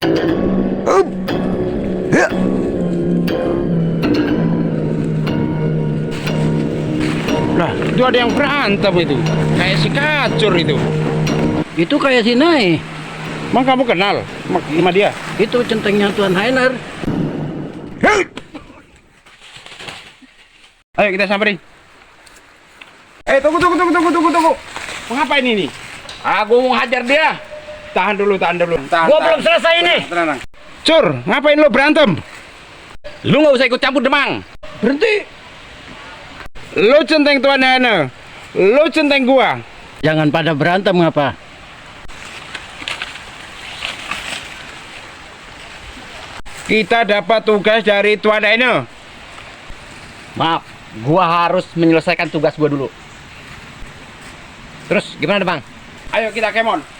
Lah, itu ada yang berantem itu. Kayak si Kacur itu. Itu kayak si Nai. Emang kamu kenal sama dia? Itu centengnya Tuan Hainer. Ayo kita samperin. Tunggu. Mau ngapain ini? Aku mau hajar dia. Tahan dulu. Gua belum selesai ini. Tenang. Cur, ngapain lo berantem? Lu nggak usah ikut campur, Demang. Berhenti. Lo centeng Tuan Hainer. Lo centeng gua. Jangan pada berantem ngapa? Kita dapat tugas dari Tuan Hainer. Maaf, gua harus menyelesaikan tugas gua dulu. Terus gimana, Demang? Ayo kita kemon.